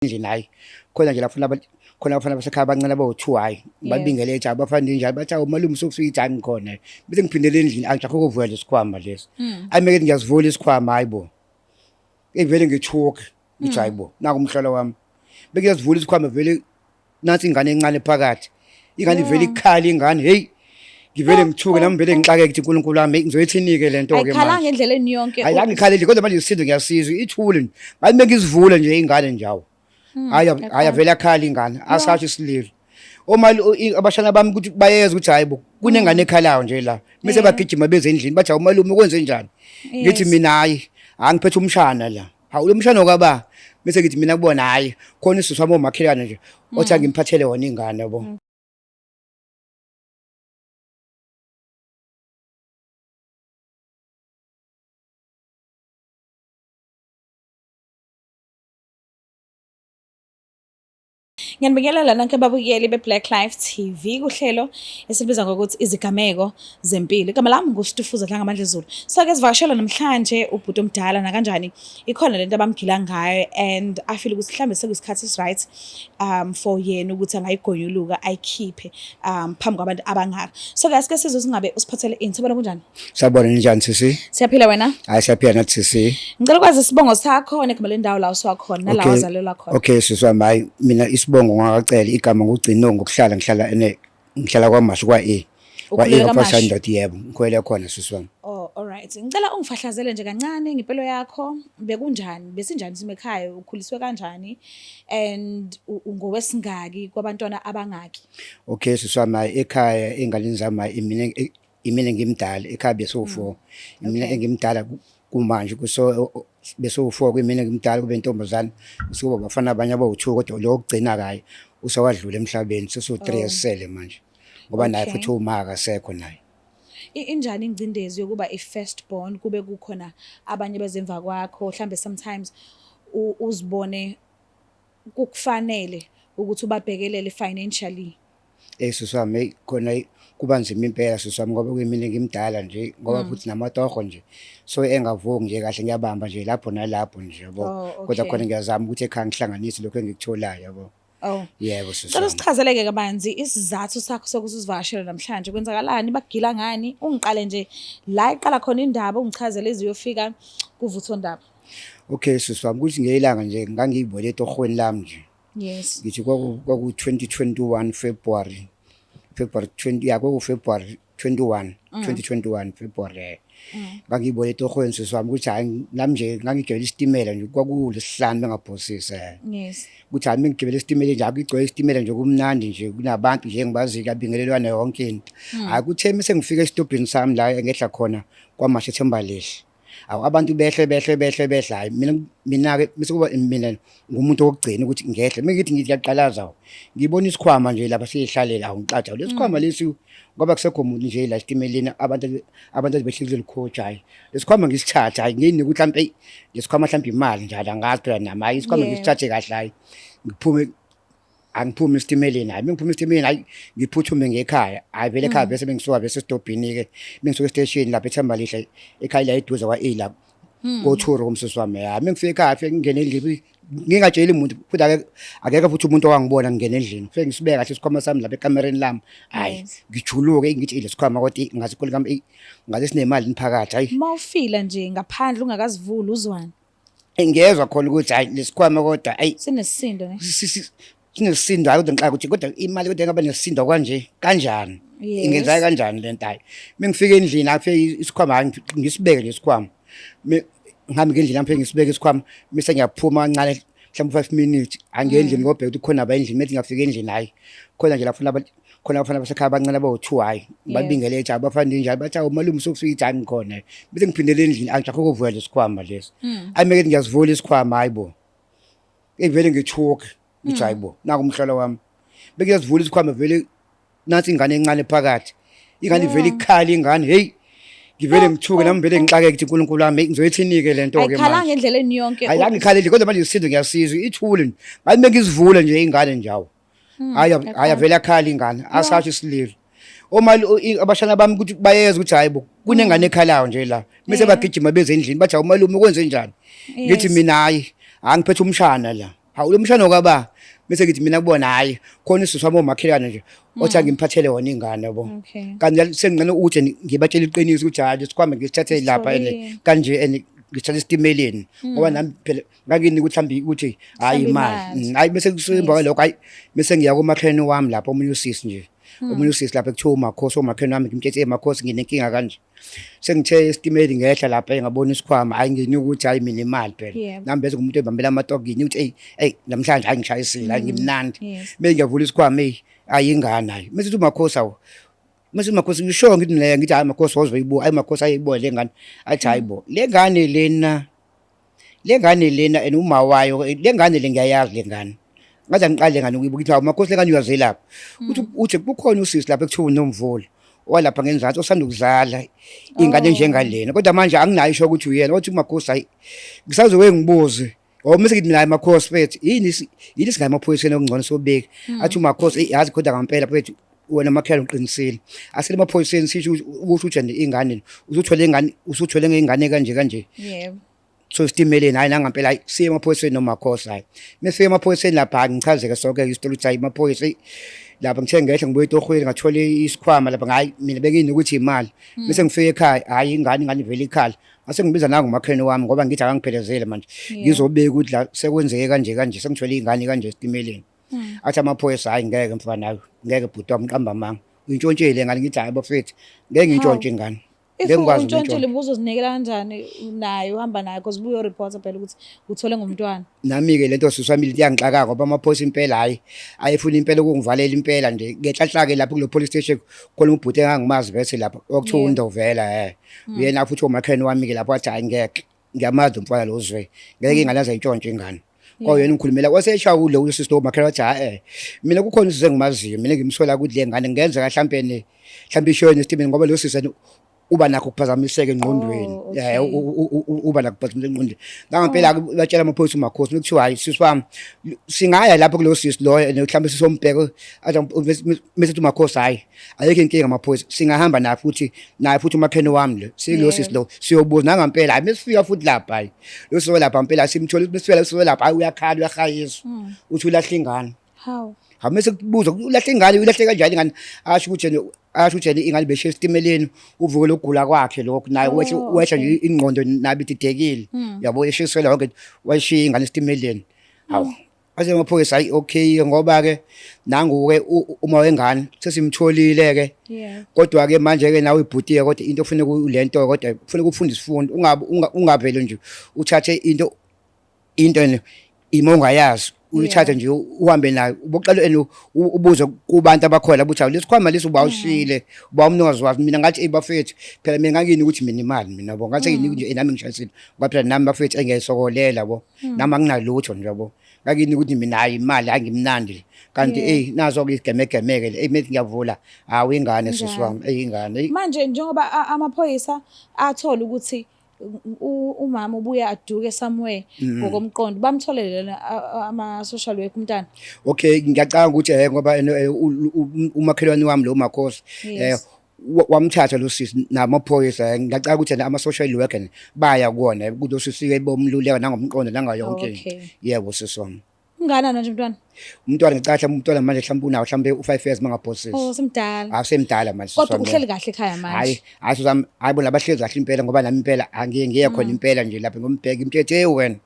Endlini hhayi khona nje lafuna khona abafana basekhaya abancane abawu-two hhayi ngibabingele ethi abafana njalo bathi awu malume sokufika ithi hhayi ngikhona bese ngiphindele endlini angijakho ukuvula lesikhwama lesi. Ayi meke ngiyasivula isikhwama hhayi bo, evele ngithuke ngithi hhayi bo naku umhlolo wami. Bengiyasivula isikhwama vele nansi ingane encane phakathi, ingane ivele ikhala ingane hheyi ngivele ngithuke nami vele ngixakeke ukuthi uNkulunkulu wami hey, ngizoyithini-ke le nto-ke Ayikhalanga manje. endleleni yonke. Hayi la ngikhaleli kodwa manje isisindo ngiyasizwa ithule nje. Ngathi mengizivula nje ingane nje awu. Hayi hayi avele akhala ingane asasho isililo. Oma abashana bami ukuthi bayeza ukuthi hayi bo kunengane ekhalayo nje la. Bese bagijima beze endlini bathi hawu malume kwenze njani? Ngithi mina hayi angiphethe umshana la. Hawu lo mshana okaba bese ngithi mina kubona hayi khona isisusu wami omakhelwane nje othi angimphathele wona ingane yabo. Ngiyanibingelela nonke babukeli be-Black Life TV kuhlelo esibiza ngokuthi izigameko zempilo. Igama lami nguStufuza Dlangamandla Zulu. So ke sivakashela namhlanje ubhuti omdala nakanjani ikhona lento abamgila ngayo and I feel ukuthi mhlambe sekuyisikhathi esi-right for yena ukuthi angayigonyuluka ayikhiphe phambi kwabantu abangaka. So ke asike sizwe singabe usiphathele ini. Sabona kunjani? Sabona ninjani sisi? Siyaphila wena? Hayi siyaphila nathi sisi. Ngicela ukwazi isibongo sakho negama lendawo la usuka khona nala wazalelwa khona. Okay sisi wami hayi mina isibongo ngakacela igama ngugcino ngokuhlala ngihlala ene ngihlala kwaMashu kwa E. Kwa E Ukhulele kwaMashu kwaMashu? ndoda yebo ngikhwele khona sisi wami. Oh, all right. Ngicela ungifahlazele nje kancane ngempilo yakho. Bekunjani? Besinjani isimo ekhaya? Ukhuliswe kanjani? And ungowesingaki kwabantwana abangaki? Okay sisi wami hayi ekhaya enganeni zami hayi mina imina ngimdala ekhaya besowu-four imina engimdala kumanje kuso besowu-four kuyimina engimdala kube intombazane sikuba abafana abanye abawu-two kodwa lo wokugcina kayi usewadlula emhlabeni sesiwu-three esisele manje ngoba naye futhi uma akasekho naye. Injani ingcindezi yokuba i-first born kube kukhona abanye bezemva kwakho mhlambe sometimes uzibone kukufanele ukuthi ubabhekelele financially? Eyi sisi wami eyi khona eyi kuba nzima impela sisi wami ngoba kuyimina ngimdala nje ngoba futhi namatoho nje so engavuki nje kahle ngiyabamba nje lapho nalapho nje yabo. Oh, Kodwa okay. khona ngiyazama ukuthi ekhaya ngihlanganise lokhu engikutholayo yabo. Oh. Yebo sisi Cela wami. usichazeleke kabanzi isizathu sakho sokuthi usivakashele namhlanje. Kwenzakalani? Bakugila ngani? Ungiqale nje la iqala khona indaba ungichazele ize uyofika kuvuthondaba. Okay sisi wami kuthi ngelanga nje ngangiyibone etohweni lami nje. Yes. Ngithi kwaku kwaku 2021 February February 20 ya kwaku February 21 2021 February. Ngangiyibona etohweni sisi wami ukuthi hayi nami nje ngangigibele isitimela nje kwakulesihlanu bengaphosisa. Yes. Ukuthi hayi mengigibele isitimela nje akugcwele isitimela nje kumnandi nje kunabantu nje engibaziyo kuyabingelelwana yonke into. Hayi kuthe mase ngifika esitobhini sami la engehla khona kwaMashu eThembalihle. Awu abantu behle behle behle behle hayi mina mina-ke bese kuba mina ngumuntu wokugcina ukuthi ngehle uma ngithi ngithi ngiyaqalaza awu ngibona isikhwama nje lapha siyihlalela awu ngixaja lesi sikhwama lesi ngoba kusekho muntu nje la esitimeleni abantu abantu behle kuleli coach hayi lesikhwama ngisithathe hayi nginike ukuthi mhlampe eyi lesikhwama mhlampe imali njalo angazi phela nami hayi isikhwama ngisithathe kahle hayi ngiphume angiphumi esitimeleni hayi mengiphuma esitimeleni hayi ngiphuthume ngekhaya hayi vele ekhaya bese bengisuka bese esitobhini-ke bengisuka esiteshini lapha ethembalihle ekhaya la eduze kwa-A la ko-two room sisi wami hayi mengifika ekhaya fike ngingene endlini ngingatsheli muntu futhi akekho futhi umuntu owangibona ngingena endlini fike ngisibeka kahle isikhwama sami lapha ekamereni lami hayi ngijuluke ngithi ile sikhwama kodwa ngathi kule kami ngaze sinemali niphakathi hayi Uma ufila nje ngaphandle ungakazivuli uzwani? Ngiyezwa khona ukuthi hayi lesikhwama kodwa ayi Sinesisindo ne? Sinesisindo hayi kodwa ngixaka ukuthi kodwa imali kodwa ingaba nesisindo kanje kanjani? Yes. Ingenzeka kanjani lento hayi. Mengifika endlini afike isikhwama hayi ngisibeke nje isikhwama. Ngihambe ngendlini ngifike ngisibeke isikhwama bese ngiyaphuma kancane mhlawumbe 5 minutes angiye endlini ngobheka ukuthi khona aba endlini methi ngiyafika endlini hayi khona nje lapho laba khona abafana basekhaya abancane abawu-two hhayi ngibabingele ethi abafana njalo bathi awu malume usufika ithi hayi ngikhona bese ngiphindele endlini angijakho ukuvula lesikhwama lesi hayi meke ngiyasivula isikhwama hayi bo evele ngithuke ngithi hayi bo naku umhlolo wami bekuyasivula isikhwama vele nansi ingane encane phakathi ingane ivele ikhala ingane hey ngivele ngithuke nami vele ngixakeke ukuthi uNkulunkulu wami ngizoyithini-ke le nto-ke Ayikhalanga manje endleleni yonke. hayi la ngikhaleli kodwa manje isisindo ngiyasizwa ithule nje ngathi mengizivule nje ingane nje awu hayi hayi avele akhala ingane asasho isililo oma abashana bami ukuthi bayeza ukuthi hayi bo kunengane ekhalayo nje la bese bagijima beze endlini bathi awu malume kwenze njani ngithi mina hayi angiphethe umshana la. Hawu, lo mshana kwaba bese ngithi mina kubona, hayi, khona isisi wami omakhelwane nje othi angimphathele wona ingane, yabo. Kanti sengicela ukuthi ngibatshela iqiniso ukuthi hayi, lesikhwama ngisithathe lapha and Sitholile. kanje and ngisithathe esitimeleni, ngoba nami phela ngangini ukuthi mhlawumbe ukuthi hayi, Mhlawumbe imali. imali. Hayi, bese kusemva kwalokho, hayi, bese ngiya kumakhelwane wami lapho, omunye usisi nje, omunye usisi lapho ekuthiwa uMakhosi, umakhelwane wami. Ngimtshetse, "Makhosi, nginenkinga kanje, sengithe esitimeli ngehla lapha, ngabona isikhwama, hayi, nginika ukuthi hayi, mina imali phela." Nami bese ngumuntu ebambela amatoki, nginika ukuthi eyi, eyi, namhlanje hayi, ngishayisile, hayi, ngimnandi. Bese ngiyavula isikhwama, eyi, hayi, ingane, hayi. Mase uthi uMakhosi, "Awu," mase uMakhosi, "ngisho ngithi mina," ngithi, "Hayi Makhosi, wozoyibuka." Hayi Makhosi, ayibuka le ngane, athi, "Hayi bo, le ngane lena, le ngane lena and uma wayo le ngane le, ngiyayazi le ngane." Ngaze ngiqale ngane ukuyibuka, ithi, "Hawu Makhosi, le ngane uyazelapha?" Uthi kukhona usisi lapha ekuthiwa uNomvula owalapha ngenzansi osanda ukuzala ingane enjengalena, kodwa manje anginayo isho ukuthi uyena. Wathi uMakhosi, "Hayi, ngisazoke ngibuze." Oh, mase ngithi mina, "Hayi Makhosi mfethu, yini singayi emaphoyiseni okungcono sobika?" Athi uMakhosi, "Eyi, yazi kodwa ngempela mfethu, wena makhelwane uqinisile, asele emaphoyiseni sisho ukuthi uthi nje ingane usuthole, ingane usuthole ngengane kanje kanje." So esitimeleni, hayi, nangampela, hayi, siye emaphoyiseni noMakhosi. Hayi, mesifika emaphoyiseni lapha, ngichazeke sonke isitori ukuthi hayi, amaphoyisa, eyi, lapha ngithe ngehla ngibuye etohweni ngathola isikhwama lapha, hayi, mina bekuyini ukuthi imali. Bese ngifika ekhaya, hayi, ingane ivele ikhala. Ngase ngibiza nangu umakhelwane wami ngoba ngithi akangiphelezele manje, ngizobeka ukuthi la sekwenzeke kanje kanje, sengithwele ingane kanje esitimeleni. Athi amaphoyisa, "Hayi, ngeke mfana, hayi ngeke bhuti wami, qamba amanga, uyintshontshile ingane." Ngithi, "Hayi bafethu, ngeke ngintshontshe ingane." If Ngeke ngikwazi untshontshile, ukuyintshontsha. ubuzozinikela kanjani naye, uhamba naye, because ubuyo-reporta phela ukuthi uthole ngomntwana? Nami-ke lento sisi wami iyangixaka, ngoba amaphoyisa impela, hhayi, ayefuna impela ukungivalela impela nje. Ngenhlanhla-ke lapho kulo police station khona ubhuti engangimazi bese lapho okuthiwa uNdovela, uyena futhi umakhelwane wami-ke lapho. Wathi, "Hhayi ngeke, ngiyamazi umfana lo uzwe, ngeke ingane aze ayintshontshe ingane." Kwawuyena ungikhulumela, waseshaya kulo usisi lo makhelwane, wathi, "Hhayi, mina kukhona usisi engimaziyo mina engimsola ukuthi le ngane kungenzeka mhlampe ne mhlampe ishone esitimeni, ngoba lo sisi uba nakho ukuphazamiseka engqondweni." Uba nakho ukuphazamiseka engqondweni ngangempela. Batshela amaphoyisa uMakhosi, bekuthiwa, "Hayi sisi wami, singaya lapho kulo sisi lo mhlawumbe sisombheka." Athi mase uthi uMakhosi, "Hayi, ayikho inkinga amaphoyisa, singahamba naye futhi, naye futhi umakhene wami lo, sikulo sisi lo siyobuza." Nangampela, hayi, mesifika futhi lapha, hayi, lo sisi lapha impela simthole. Mesifika la sisi lapha, hayi, uyakhala, uyahayisa, uthi ulahla ingane. Hawu. Hawu, mase kubuza, "Ulahle ingane, ulahle kanjani ingane?" Asho ukuthi ingane beshiya esitimeleni, uvuke lokugula kwakhe lokho naye wehla wehla nje ingqondo nabe ididekile, yabo, eshiselwa yonke, wayishiya ingane esitimeleni. Hawu, ase amaphoyisa, hayi, okay, ngoba ke nangu ke uma wengane sesimtholile ke, kodwa ke manje ke nawe ibhutiye, kodwa into ofuneka ulento, kodwa kufuneka ufunde isifundo, ungabe ungavele nje uthathe into ima ungayazi, uyithathe nje uhambe nayo. Uboqala and ubuze kubantu abakhona ukuthi, "Hawu, lesikhwama lesi uba ushile, uba umnikazi waso?" Mina ngathi, "Ey bafethu, phela mina ngangini ukuthi mina imali mina, yabo, ngathi ngini nje nami ngishayisile, ngoba phela nami bafethu engiyayisokolela, yabo, nami anginalutho nje, yabo, ngakini ukuthi mina hayi, imali, hayi, ngimnandi." Kanti ey, nazo ke isigemegemeke le, ey, methi ngiyavula, hawu, ingane sisi wami, ey, ingane, ey. Manje njengoba amaphoyisa athola ukuthi umama ubuye aduke somewhere ngokomqondo, bamtholele lana ama-social work umntana? Okay, ngiyacabanga ukuthi ngoba umakhelwane wami lo Makhosi wamthatha lo sisi namaphoyisa, ngiyacabanga ukuthi ama-social worker baya kuwona kulo sisi ke, bomluleka nangomqondo nangayo yonke into. Yebo sisi wami. Unganani manje umntwana? Umntwana, ngicabanga umntwana manje mhlawumbe unawo mhlawumbe u-5 years mangaphosisi. Oh, semdala. Hayi, semdala manje sisi Kodwa wami. uhleli kahle ekhaya manje? Hayi, hayi sisi wami, hayi bona bahlezi kahle impela, ngoba nami impela angiye ngiye khona impela nje lapha ngombheka imthethe, hey wena.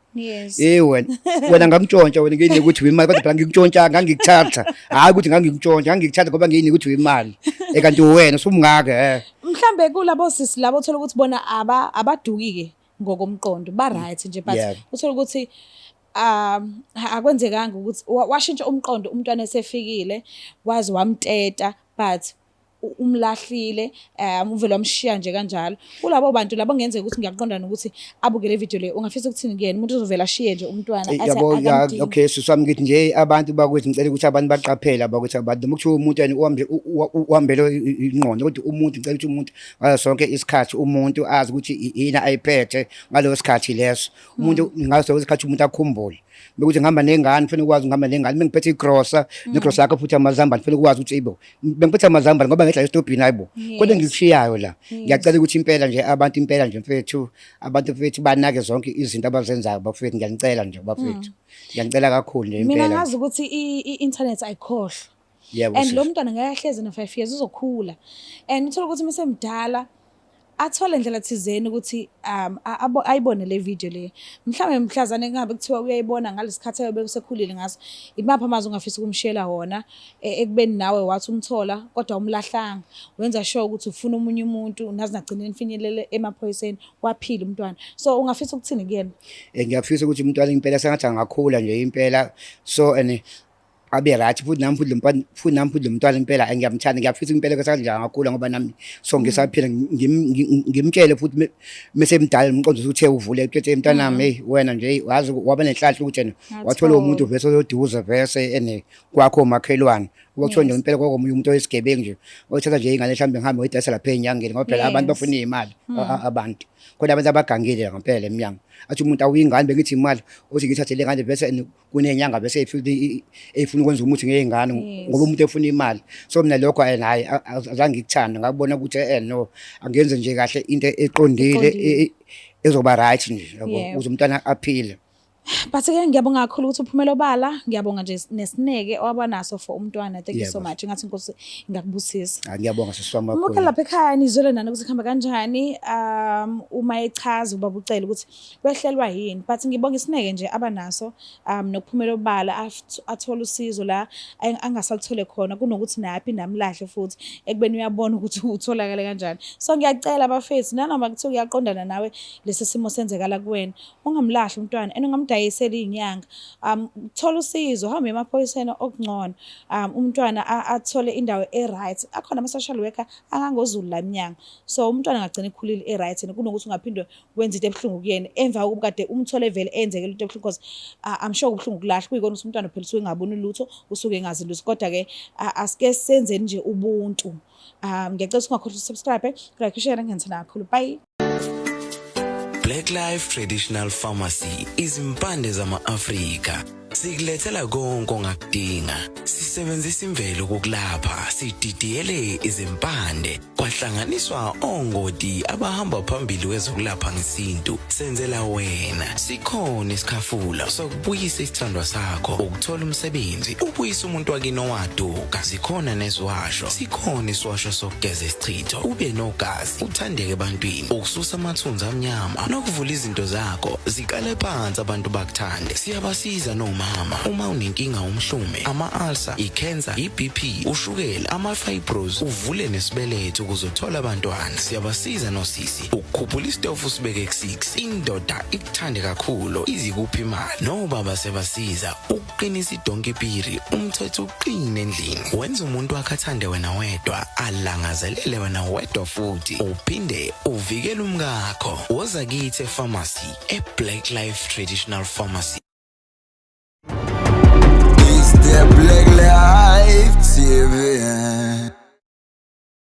Hey wena, wena ngakutshontsha wena, ngiyini ukuthi uyimali, kodwa phela ngikutshontsha ngangikuthatha, hayi ukuthi ngangikutshontsha, ngangikuthatha ngoba ngiyini ukuthi uyimali, kanti wena usumngaka Mhlambe kulabo sisi labo uthola ukuthi bona abaduki ke ngokomqondo, ba right nje, but uthola ukuthi akwenzekanga ukuthi washintsha umqondo umntwana esefikile, waze wamteta, but umlahlile, uvele wamshiya nje kanjalo. Kulabo bantu labo kungenzeka ukuthi ngiyaqonda nokuthi abuke le video le, ungafisa ukuthini kuyena umuntu ozovela ashiye nje umntwana athi Yabo ya? Akamdingi? Okay sisi wami, ngithi nje abantu bakwethu, ngicela ukuthi abantu baqaphele, abakwethu, abantu noma kuthiwa umuntu yena uhambe uhambele ingqondo, kodwa umuntu, ngicela ukuthi umuntu ngaso sonke isikhathi umuntu azi ukuthi yini ayiphethe ngaleso sikhathi leso, umuntu ngaso sonke isikhathi umuntu akhumbule. Bekuthi ngihamba nengane, kufanele ukwazi ngihamba nengane. Mengiphethe igrosa, negrosa yakho futhi amazambane, kufanele ukwazi ukuthi ayibo, bengiphethe amazambane ngoba ngehla esitobhini hayibo. Kodwa engikushiyayo la, ngiyacela ukuthi impela nje abantu impela nje mfethu, abantu mfethu banake zonke izinto abazenzayo bafethu, ngiyanicela nje bafethu. Ngiyanicela kakhulu nje Mina impela. ngazi ukuthi i-internet ayikhohlwa. Yebo, And sisi. lo mntwana ngeke ahlezi no-5 years, uzokhula. And uthola ukuthi mesemdala athole ndlela thizeni ukuthi ayibone le video le. Mhlawumbe mhlazane kungabe kuthiwa uyayibona ngalesikhathi ayobe usekhulile ngaso. Imaphi amazwi ongafisa ukumshiyela wona ekubeni nawe wathi umthola kodwa umlahlanga. Wenza sure ukuthi ufuna omunye umuntu naze nagcina nifinyelele emaphoyiseni waphila umntwana. So ungafisa ukuthini kuyena? Ngiyafisa ukuthi umntwana impela sengathi angakhula nje impela, so and abe right futhi nami futhi lo mntwana, futhi nami futhi lo mntwana impela ngiyamthanda, ngiyafisa impela ukuthi nje angakhula ngoba nami so ngisaphila, ngimtshele futhi mese emdala ngimqondise ukuthi uvule utshele mntanami, hey wena nje wazi waba nenhlanhla ukuthi yena wathola umuntu vese oyoduza vese ene kwakho umakhelwane. Ukuthiwa nje impela kwakomunye umuntu oyisigebengu nje othatha nje ingane mhlawumbe ngihambe ngoyidayisa lapha ey'nyangeni ngoba phela abantu bafuna iy'mali, abantu khona abantu abagangile ngempela emnyango, athi umuntu awuyingane bengithi imali othi ngithathe le ngane bese kuney'nyanga bese eyifuna ukwenza umuthi ngey'ngane ngoba umuntu efuna imali. So mina lokho hhayi azange ngikuthande, ngabona ukuthi no, angenze nje kahle into eqondile ezoba right nje yabo, ukuze umntwana aphile. But ke ngiyabonga kakhulu ukuthi uphumele obala, ngiyabonga nje nesineke owabanaso for umntwana. Thank you so much. Ngathi inkosi ingakubusisa. Hayi, ngiyabonga sisi wami kakhulu. Umuke lapha ekhaya nizwele nani ukuthi kuhamba kanjani uma echaza ubaba uCele ukuthi wehlelwa yini. But ngibonga isineke nje abanaso nokuphumela obala athole usizo la angasaluthole khona kunokuthi naye aphinde amlahle futhi ekubeni uyabona ukuthi utholakale kanjani. So ngiyacela bafethu nanoma kuthiwa kuyaqondana nawe lesi simo senzekala kuwena, ungamlahli umntwana and ungamdayiseli iy'nyanga. Thola usizo, hambe emaphoyiseni okungcono. Umntwana athole indawo e-right. Akhona ama-social worker angangoZulu la emnyango. So umntwana angagcina ekhulile e-right kunokuthi ungaphinde wenza into ebuhlungu kuyena emva kokuba kade umthole vele enzeke lento ebuhlungu, because I'm sure kubuhlungu ukulahla, kuyikona ukuthi umntwana phela usuke engaboni lutho, usuke engazi lutho. Kodwa-ke asike senzeni nje ubuntu. Ngiyacela ukuthi ungakhohlwa ukusubscribe, like, share, ngiyangithanda kakhulu. Bye. Black Life Traditional Pharmacy, izimpande zama-Afrika. Sikulethela konke ongakudinga. Sisebenzisa imvelo kokulapha, sididiyele izimpande, kwahlanganiswa ongoti abahamba phambili kwezokulapha ngesintu. Senzela wena. Sikhona isikhafula sokubuyisa isithandwa sakho, ukuthola umsebenzi, ubuyise umuntu wakini owaduka. Zikhona neziwasho. Sikhona isiwasho sokugeza isichitho, ube nogazi, uthandeke ebantwini, ukususa amathunzi amnyama nokuvula izinto zakho ziqale phansi abantu bakuthande. Siyabasiza nomama uma unenkinga umhlume, ama-ulcer, i-cancer, i-BP, ushukela, ama-fibros, uvule nesibeletho ukuze uthole abantwana. Siyabasiza nosisi ukukhuphula isitofu usibeke ku-6, indoda ikuthande kakhulu izikuphi imali. Nobaba siyabasiza ukuqinisa idonkipiri, umthetho uqine endlini, wenza umuntu wakhe athande wena wedwa, alangazelele wena wedwa futhi uphinde uvikele umkakho. Woza kithi epharmacy, eBlack Life Traditional Pharmacy.